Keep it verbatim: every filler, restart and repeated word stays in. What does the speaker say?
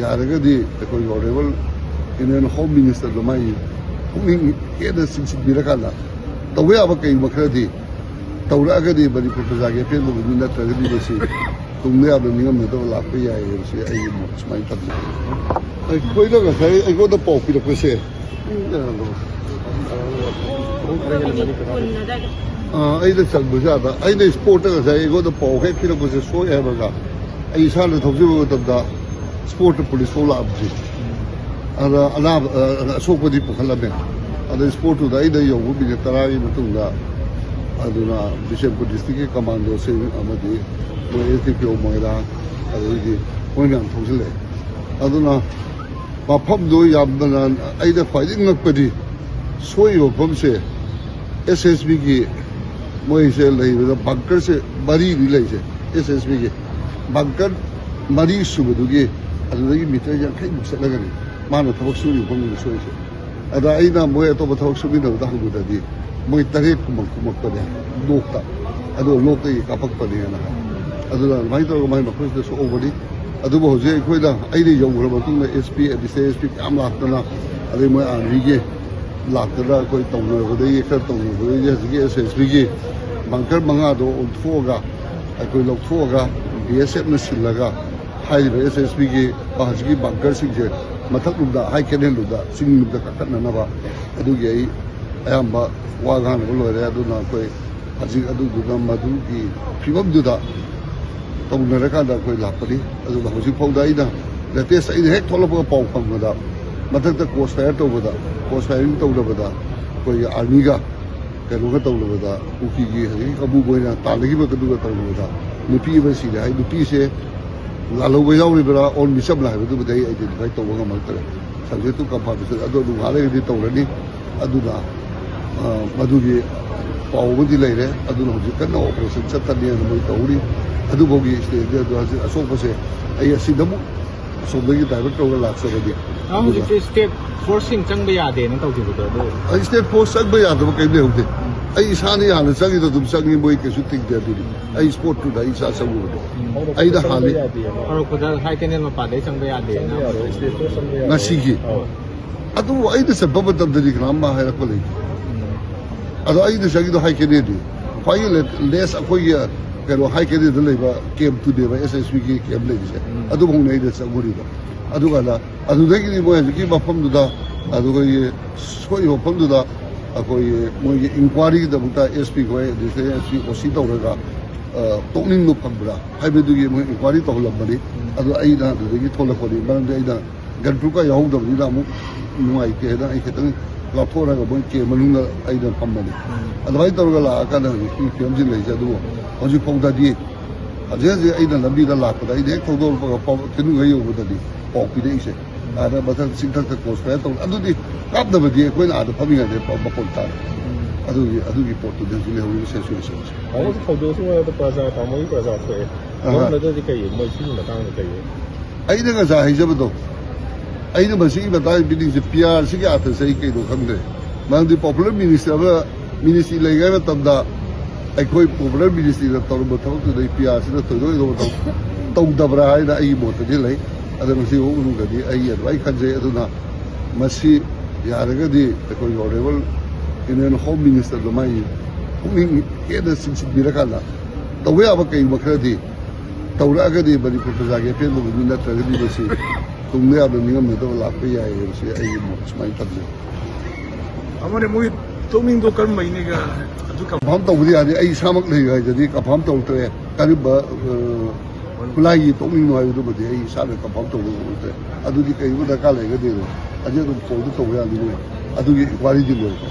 ꯌꯥꯔꯒꯗꯤ ꯑꯩꯈꯣꯏꯒꯤ honourable Indian home ꯃꯤꯅꯤꯁꯇꯔꯗꯣ ꯃꯥꯒꯤ ꯄꯨꯛꯅꯤꯡ ꯍꯦꯟꯅ ꯆꯤꯡꯁꯤꯟꯕꯤꯔꯀꯥꯟꯗ ꯇꯧꯕ ꯌꯥꯕ ꯀꯩꯒꯨꯝꯕ ꯈꯔꯗꯤ ꯇꯧꯔꯛꯑꯒꯗꯤ ꯃꯅꯤꯄꯨꯔ ꯄ꯭ꯔꯖꯥꯒꯤ ꯑꯄꯦꯟꯕ ꯑꯣꯏꯅꯤ, ꯅꯠꯇ꯭ꯔꯒꯗꯤ ꯃꯁꯤ ꯇꯨꯡꯗ ꯌꯥꯝꯅ ꯅꯤꯡꯉꯝꯅꯗꯕ ꯂꯥꯛꯄ ꯌꯥꯏ ꯍꯥꯏꯕꯁꯤ ꯑꯩꯒꯤ ꯃꯣꯠ ꯁꯨꯃꯥꯏꯅ ꯊꯝꯖꯩ꯫ ꯑꯩꯈꯣꯏꯅ ꯉꯁꯥꯏ ꯑꯩꯉꯣꯟꯗ ꯄꯥꯎ ꯄꯤꯔꯛꯄꯁꯦ, ꯑꯩꯅ ꯆꯪꯕꯁꯦ ꯑꯗ ꯑꯩꯅ ꯏꯁꯄꯣꯔꯠꯇ ꯉꯁꯥꯏ ꯑꯩꯉꯣꯟꯗ ꯄꯥꯎ ꯍꯦꯛ ꯄꯤꯔꯛꯄꯁꯦ ꯁꯣꯛꯑꯦ ꯍꯥꯏꯕꯒ ꯑꯩ ꯏꯁꯥꯅ ꯊꯧꯖꯕ ꯃꯇꯝꯗ ꯏꯁꯄꯣꯔꯠꯇ ꯄꯨꯂꯤꯁ ꯐꯥꯎ ꯂꯥꯛꯑꯝꯗ꯭ꯔꯤ꯫ ꯑꯗ ꯑꯅꯥꯕ, ꯑ, ꯑꯁꯣꯛꯄꯗꯤ ꯄꯨꯈꯠꯂꯝꯃꯦ꯫ ꯑꯗ ꯏꯁꯄꯣꯔꯠꯇꯨꯗ ꯑꯩꯅ ꯌꯧꯕ ꯃꯤꯅꯤꯠ ꯇꯔꯥꯒꯤ ꯃꯇꯨꯡꯗ ꯑꯗꯨꯅ ꯕꯤꯁꯦꯝꯄꯨꯔ ꯗꯤꯁꯇ꯭ꯔꯤꯛꯀꯤ ꯀꯃꯥꯟꯗꯣꯁꯤꯡ ꯑꯃꯗꯤ ꯃꯣꯏ ꯑꯦꯁ ꯗꯤ ꯄꯤ ꯑꯣ ꯃꯣꯏꯔꯥꯡ, ꯑꯗꯩꯗꯤ ꯃꯣꯏ ꯃꯌꯥꯝ ꯊꯣꯛꯆꯤꯜꯂꯛꯑꯦ꯫ ꯑꯗꯨꯅ ꯃꯐꯝꯗꯨ ꯌꯥꯝꯅ, ꯑꯩꯅ ꯈ꯭ꯋꯥꯏꯗꯒꯤ ꯉꯛꯄꯗꯤ ꯁꯣꯛꯏꯕ ꯃꯐꯝꯁꯦ ꯑꯦꯁ ꯑꯦꯁ ꯕꯤꯒꯤ ꯃꯣꯏꯁꯦ ꯂꯩꯕꯗ ꯕꯪꯀꯔꯁꯦ ꯃꯔꯤꯅꯤ ꯂꯩꯁꯦ꯫ ꯑꯦꯁ ꯑꯦꯁ ꯕꯤꯒꯤ ꯕꯪꯀꯔ ꯃꯔꯤ ꯁꯨꯕꯗꯨꯒꯤ ꯑꯗꯨꯗꯒꯤ ꯃꯤꯇꯔ ꯌꯥꯡꯈꯩꯃꯨꯛ ꯆꯠꯂꯒꯅꯤ ꯃꯥꯅ ꯊꯕꯛ ꯁꯨꯔꯤꯕ ꯃꯐꯝꯗꯨꯗ ꯁꯣꯛꯏꯁꯦ꯫ ꯑꯗ ꯑꯩꯅ ꯃꯣꯏ ꯑꯇꯣꯞꯄ ꯊꯕꯛ ꯁꯨꯃꯤꯟꯅꯕꯗ ꯍꯪꯕꯗꯗꯤ ꯃꯣꯏ ꯇꯔꯦꯠ ꯀꯨꯝꯕ ꯀꯨꯝꯃꯛꯄꯅꯦ ꯂꯣꯛꯇ, ꯑꯗꯨꯒ ꯂꯣꯛꯇꯒꯤ ꯀꯥꯞꯄꯛꯄꯅꯦꯅ ꯍꯥꯏ꯫ ꯑꯗꯨꯅ ꯑꯗꯨꯃꯥꯏꯅ ꯇꯧꯔꯒ ꯃꯥꯏ ꯃꯈꯣꯏꯁꯤꯗ ꯁꯣꯛꯍꯧꯕꯅꯤ꯫ ꯑꯗꯨꯕꯨ ꯍꯧꯖꯤꯛ ꯑꯩꯈꯣꯏꯅ, ꯑꯩꯅ ꯌꯧꯈ꯭ꯔ ꯃꯇꯨꯡꯗ S P, additional S P ꯃꯌꯥꯝ ꯂꯥꯛꯇꯅ, ꯑꯗꯩ ꯃꯣꯏ ꯑꯥꯔꯃꯤꯒꯤ ꯂꯥꯛꯇꯅ ꯑꯩꯈꯣꯏ ꯇꯧꯅꯕꯗꯒꯤ, ꯈꯔ ꯇꯧꯅꯕꯗꯒꯤ ꯍꯧꯖꯤꯛꯀꯤ ꯑꯦꯁ ꯑꯦꯁ ꯄꯤꯒꯤ ꯕꯪꯀꯔ ꯃꯉꯥꯗꯣ ꯑꯣꯟꯊꯣꯛꯑꯒ, ꯑꯩꯈꯣꯏ ꯂꯧꯊꯣꯛꯑꯒ, ꯕꯤ ꯑꯦꯁ ꯑꯦꯐꯅ ꯁꯤꯜꯂꯒ ꯍꯥꯏꯔꯤꯕ ꯑꯦꯁ ꯑꯦꯁ ꯄꯤꯒꯤ, ꯍꯧꯖꯤꯛꯀꯤ ꯕꯪꯀꯔꯁꯤꯡꯁꯦ ꯃꯊꯛꯂꯣꯝꯗ, ꯍꯥꯏ ꯀꯦꯅꯦꯜꯂꯣꯝꯗ, ꯆꯤꯡꯂꯣꯝꯗ ꯀꯥꯈꯠꯅꯅꯕ, ꯑꯗꯨꯒꯤ ꯑꯩ ꯑꯌꯥꯝꯕ ꯋꯥ ꯉꯥꯡꯅꯕ ꯂꯣꯏꯔꯦ꯫ ꯑꯗꯨꯅ ꯑꯩꯈꯣꯏ ꯍꯧꯖꯤꯛ ꯑꯗꯨꯗꯨꯅ ꯃꯗꯨꯒꯤ ꯐꯤꯕꯝꯗꯨꯗ ꯇꯧꯅꯔꯀꯥꯟꯗ ꯑꯩꯈꯣꯏ ꯂꯥꯛꯄꯅꯤ꯫ ꯑꯗꯨꯒ ꯍꯧꯖꯤꯛ ꯐꯥꯎꯗ ꯑꯩꯅ ꯂꯦꯇꯦꯁ, ꯑꯩꯅ ꯍꯦꯛ ꯊꯣꯛꯂꯛꯄꯒ ꯄꯥꯎ ꯐꯪꯕꯗ, ꯃꯊꯛꯇ ꯀ꯭ꯔꯣꯁ ꯐꯥꯌꯔ ꯇꯧꯕꯗ, ꯀ꯭ꯔꯣꯁ ꯐꯥꯌꯔꯤꯡ ꯇꯧꯅꯕꯗ ꯑꯩꯈꯣꯏꯒꯤ ꯑꯥꯔꯃꯤꯒ ꯀꯩꯅꯣꯒ ꯇꯧꯅꯕꯗ, ꯀꯨꯀꯤꯒꯤ ꯍꯧꯖꯤꯛꯀꯤ ꯀꯥꯡꯕꯨ ꯃꯣꯏꯅ ꯇꯥꯟꯅꯈꯤꯕ ꯑꯗꯨꯒ ꯇꯧꯅꯕꯗ ꯅꯨꯄꯤ ꯑꯃ ꯁꯤꯔꯦ ꯍꯥꯏ꯫ ꯅꯨꯄꯤꯁꯦ ꯂꯥꯜꯍꯧꯕ ꯌꯥꯎꯔꯤꯕ꯭ꯔꯥ ꯑꯣꯔ ꯃꯤꯆꯝꯂ ꯍꯥꯏꯕꯗꯨꯕꯨꯗꯤ ꯑꯩ ꯑꯥꯏꯗꯦꯟꯇꯤꯐꯥꯏ ꯇꯧꯕ ꯉꯝꯃꯛꯇ꯭ꯔꯦ꯫ ꯁꯕꯖꯦꯛꯇꯨ ꯀꯟꯐꯥꯔꯃꯦꯁꯟ ꯑꯗꯣ ꯑꯗꯨꯝ ꯉꯥꯏꯍꯥꯛ ꯂꯩꯔꯒꯗꯤ ꯇꯧꯔꯅꯤ꯫ ꯑꯗꯨꯅ, ꯑ, ꯃꯗꯨꯒꯤ ꯄꯥꯎ ꯑꯃꯗꯤ ꯂꯩꯔꯦ꯫ ꯑꯗꯨꯅ ꯍꯧꯖꯤꯛ ꯀꯟꯅ ꯑꯣꯄꯔꯦꯁꯟ ꯆꯠꯊꯅꯤ ꯍꯥꯏꯅ ꯃꯣꯏ ꯇꯧꯔꯤ꯫ ꯑꯗꯨꯐꯥꯎꯒꯤ ꯁ꯭ꯇꯦꯖꯇ ꯑꯗꯨ ꯍꯧꯖꯤꯛ ꯑꯁꯣꯛꯄꯁꯦ ꯑꯩ ꯑꯁꯤꯗ ꯑꯃꯨꯛ ꯑꯁꯣꯝꯗꯒꯤ ꯗꯥꯏꯚꯔꯠ ꯇꯧꯔꯒ ꯂꯥꯛꯆꯕꯅꯤ꯫ ꯑ, ꯍꯧꯖꯤꯛꯁꯦ ꯁ꯭ꯇꯦꯠ ꯐꯣꯔꯁꯁꯤꯡ ꯆꯪꯕ ꯌꯥꯗꯦꯅ ꯇꯧꯈꯤꯕꯗꯣ, ꯑꯗꯨ ꯑꯩ ꯁ꯭ꯇꯦꯠ ꯐꯣꯔꯁ ꯆꯪꯕ ꯌꯥꯗꯕ ꯀꯔꯤꯝ ꯂꯩꯍꯧꯗꯦ꯫ ꯑꯩ ꯏꯁꯥꯅ ꯍꯥꯟꯅ ꯆꯪꯉꯤꯗꯣ ꯑꯗꯨꯝ ꯆꯪꯉꯤ, ꯃꯣꯏ ꯀꯩꯁꯨ ꯊꯤꯡꯗꯦ꯫ ꯑꯗꯨꯗꯤ ꯑꯩ ꯁ꯭ꯄꯣꯠꯇꯨꯗ ꯑꯩ ꯏꯁꯥ ꯆꯪꯉꯨꯕꯗꯣ꯫ ꯑꯩꯅ ꯍꯥꯟꯅ ꯍꯧꯔꯛꯄꯗ ꯍꯥꯏ ꯀꯦꯅꯦꯜ ꯃꯄꯥꯗꯩ ꯆꯪꯕ ꯌꯥꯗꯦꯅ ꯑꯃ ꯂꯩ꯫ ꯉꯁꯤꯒꯤ ꯑꯗꯨꯕꯨ ꯑꯩꯅ ꯆꯠꯄ ꯃꯇꯝꯗꯗꯤ ꯀꯅꯥꯝ ꯍꯥꯏꯔꯛꯄ ꯂꯩꯇꯦ꯫ ꯑꯗꯣ ꯑꯩꯅ ꯆꯪꯉꯤꯗꯣ ꯍꯥꯏ ꯀꯦꯅꯦꯜꯗꯤ ꯈ꯭ꯋꯥꯏꯒꯤ ꯂꯦꯇꯦꯁ ꯑꯩꯈꯣꯏꯒꯤ ꯀꯩꯅꯣ ꯍꯥꯏ ꯀꯦꯅꯦꯜꯗ ꯂꯩꯕ ꯀꯦꯝꯇꯨꯅꯦꯕ, ꯑꯦꯁ ꯑꯦꯁ ꯄꯤꯒꯤ ꯀꯦꯝ ꯂꯩꯔꯤꯁꯦ꯫ ꯑꯗꯨꯐꯥꯎꯅꯦ ꯑꯩꯅ ꯆꯪꯉꯨꯔꯤꯗꯣ꯫ ꯑꯗꯨꯀꯥꯟꯗ ꯑꯗꯨꯗꯒꯤꯗꯤ ꯃꯣꯏ ꯍꯧꯖꯤꯛꯀꯤ ꯃꯐꯝꯗꯨꯗ, ꯑꯗꯨꯒ ꯁꯣꯛꯏꯕ ꯃꯐꯝꯗꯨꯗ ꯑꯩꯈꯣꯏꯒꯤ ꯃꯣꯏꯒꯤ ꯏꯟꯀ꯭ꯋꯥꯔꯤꯒꯤꯗꯃꯛꯇ ꯑꯦꯁ ꯄꯤ ꯈꯣꯏ, ꯑꯗꯤꯁꯅꯦꯜ ꯑꯦꯁ ꯄꯤ, ꯑꯣ ꯁꯤ ꯇꯧꯔꯒ ꯑ, ꯇꯣꯛꯅꯤꯡꯕ ꯐꯪꯕ꯭ꯔꯥ ꯍꯥꯏꯕꯗꯨꯒꯤ ꯃꯣꯏ ꯏꯟꯀ꯭ꯋꯥꯔꯤ ꯇꯧꯍꯜꯂꯝꯕꯅꯤ꯫ ꯑꯗꯣ ꯑꯩꯅ ꯑꯗꯨꯗꯒꯤ ꯊꯣꯛꯂꯛꯄꯅꯤ, ꯃꯔꯝꯗꯤ ꯑꯩꯅ ꯒꯟꯄ꯭ꯔꯨꯞꯀ ꯌꯥꯎꯍꯧꯗꯕꯅꯤꯅ ꯑꯃꯨꯛ ꯅꯨꯡꯉꯥꯏꯇꯦ ꯍꯥꯏꯅ ꯑꯩ ꯈꯤꯇꯪ ꯂꯥꯞꯊꯣꯛꯑꯒ ꯃꯣꯏ ꯀꯦꯝ ꯃꯅꯨꯡꯗ ꯑꯩꯅ ꯐꯝꯕꯅꯤ꯫ ꯑꯗꯨꯃꯥꯏꯅ ꯇꯧꯔꯒ ꯂꯥꯛꯑꯀꯥꯟꯗ ꯍꯧꯖꯤꯛꯀꯤ ꯐꯤꯕꯝꯁꯤ ꯂꯩꯁꯦ꯫ ꯑꯗꯨꯕꯨ ꯍꯧꯖꯤꯛ ꯐꯥꯎꯗꯗꯤ ꯍꯧꯖꯤꯛ ꯍꯧꯖꯤꯛ ꯑꯩꯅ ꯂꯝꯕꯤꯗ ꯂꯥꯛꯄꯗ, ꯑꯩꯅ ꯍꯦꯛ ꯊꯧꯗꯣꯔꯛꯄꯒ ꯄꯥꯎ ꯊꯤꯅꯨꯡꯒꯩ ꯌꯧꯕꯗꯗꯤ ꯄꯥꯎ ꯄꯤꯔꯛꯏꯁꯦ꯫ ꯑꯥꯗ ꯃꯊꯛ ꯆꯤꯡꯊꯛꯇ ꯀꯣꯁ ꯐꯥꯏꯌꯔ ꯇꯧ, ꯑꯗꯨꯗꯤ ꯀꯥꯞꯅꯕꯗꯤ ꯑꯩꯈꯣꯏꯅ ꯑꯥꯗ ꯐꯝꯃꯤꯉꯩꯗ ꯄ-, ꯃꯈꯣꯟ ꯇꯥꯔꯦ꯫ ꯑꯗꯨꯒꯤ, ꯑꯗꯨꯒꯤ ꯄꯣꯠꯇꯨꯗꯤ ꯍꯧꯖꯤꯛ ꯂꯩꯍꯧꯔꯤꯕ ꯁꯤꯆꯨꯋꯦꯁꯟꯁꯦ꯫ ꯍꯧꯖꯤꯛ ꯊꯧꯗꯣꯛꯁꯤ ꯑꯣꯏꯔꯗ ꯄ꯭ꯔꯖꯥ ꯇꯥꯃꯣꯒꯤ ꯄ꯭ꯔꯖꯥ ꯊꯣꯛꯑꯦ꯫ ꯑꯍꯥ꯫ ꯒꯣꯔꯃꯦꯟꯗꯗꯤ ꯀꯩ ꯃꯣꯏ ꯁꯤꯒꯤ ꯃꯇꯥꯡꯗ ꯀꯩ ꯑꯩꯅ ꯉꯁꯥꯏ ꯍꯥꯏꯖꯕꯗꯣ, ꯑꯩꯅ ꯃꯁꯤꯒꯤ ꯃꯇꯥꯡꯗ ꯄꯤꯅꯤꯡꯁꯦ, ꯄꯤ ꯑꯥꯔꯁꯤꯒꯤ ꯑꯥꯔꯊꯁꯦ ꯑꯩ ꯀꯩꯅꯣ ꯈꯪꯗ꯭ꯔꯦ꯫ ꯃꯔꯝꯗꯤ ꯄꯣꯄꯨꯂꯔ ꯃꯤꯅꯤꯁꯇꯔ ꯑꯃ, ꯃꯤꯅꯤꯁꯇ꯭ꯔꯤ ꯂꯩꯔꯤꯉꯩ ꯃꯇꯝꯗ ꯑꯩꯈꯣꯏ ꯄꯣꯄꯨꯂꯔ ꯃꯤꯅꯤꯁꯇ꯭ꯔꯤꯅ ꯇꯧꯔꯝꯕ ꯊꯕꯛꯇꯨꯗ ꯑꯩ ꯄꯤ ꯑꯥꯔꯁꯤꯅ ꯊꯣꯏꯗꯣꯛ ꯍꯦꯟꯗꯣꯛꯄ ꯊꯕꯛ ꯇꯧꯗꯕ꯭ꯔꯥ ꯍꯥꯏꯅ ꯑꯩꯒꯤ ꯃꯣꯠꯇꯗꯤ ꯂꯩ꯫ ꯑꯗꯣ ꯉꯁꯤ ꯃꯅꯨꯡꯗꯗꯤ ꯑꯩ ꯑꯗꯨꯃꯥꯏꯅ ꯈꯟꯖꯩ꯫ ꯑꯗꯨꯅ ꯃꯁꯤ ꯌꯥꯔꯒꯗꯤ ꯑꯩꯈꯣꯏꯒꯤ ꯑꯣꯅꯔꯦꯕꯜ ꯏꯟꯗꯤꯌꯟ ꯍꯣꯝ ꯃꯤꯅꯤꯁꯇꯔꯗꯣ ꯃꯥꯒꯤ ꯄꯨꯛꯅꯤꯡ ꯍꯦꯟꯅ ꯆꯤꯡꯁꯤꯟꯕꯤꯔꯀꯥꯟꯗ ꯇꯧꯕ ꯌꯥꯕ ꯀꯩꯒꯨꯝꯕ ꯈꯔꯗꯤ ꯇꯧꯔꯛꯑꯒꯗꯤ ꯃꯅꯤꯄꯨꯔ ꯄ꯭ꯔꯖꯥꯒꯤ ꯑꯄꯦꯟꯕ ꯑꯣꯏꯅꯤ, ꯅꯠꯇ꯭ꯔꯒꯗꯤ ꯃꯁꯤ ꯇꯨꯡꯗ ꯌꯥꯝꯅ ꯅꯤꯡꯉꯝꯅꯗꯕ ꯂꯥꯛꯄ ꯌꯥꯏ ꯍꯥꯏꯕꯁꯤ ꯑꯩꯒꯤ ꯃꯣꯠ ꯁꯨꯃꯥꯏꯅ ꯊꯝꯖꯩ꯫ ꯑꯃꯅ ꯃꯣꯏ ꯇꯣꯛꯅꯤꯡꯗꯣ ꯀꯔꯝꯕꯩꯅꯦꯒ ꯑꯗꯨ ꯀ- ꯀꯟꯐꯥꯔꯝ ꯇꯧꯕꯗꯤ ꯌꯥꯗꯦ꯫ ꯑꯩ ꯏꯁꯥꯃꯛ ꯂꯩꯔꯤꯉꯩꯗꯗꯤ ꯀꯟꯐꯥꯔꯝ ꯇꯧꯔꯛꯇ꯭ꯔꯦ꯫ ꯀꯔꯝꯕ, ꯑ, ꯈꯨꯠꯂꯥꯏꯒꯤ ꯇꯣꯛꯅꯤꯡꯅꯣ ꯍꯥꯏꯕꯗꯨꯃꯗꯤ ꯑꯩ ꯏꯁꯥꯅ ꯀꯟꯐꯥꯔꯝ ꯇꯧꯕ ꯉꯝꯗ꯭ꯔꯦ꯫ ꯑꯗꯨꯗꯤ ꯀꯩꯒꯨꯝꯕ ꯗꯔꯀꯥꯔ ꯂꯩꯔꯒꯗꯤ ꯑꯗꯨꯝ ꯑꯗꯨ ꯑꯗꯨꯝ ꯐꯣꯟꯗ ꯇꯧꯕ ꯌꯥꯅꯤ꯫ ꯃꯣꯏ ꯑꯗꯨꯒꯤ ꯏꯟꯀ꯭ꯋꯥꯔꯤꯗꯤ ꯂꯣꯏꯈ꯭ꯔꯦ꯫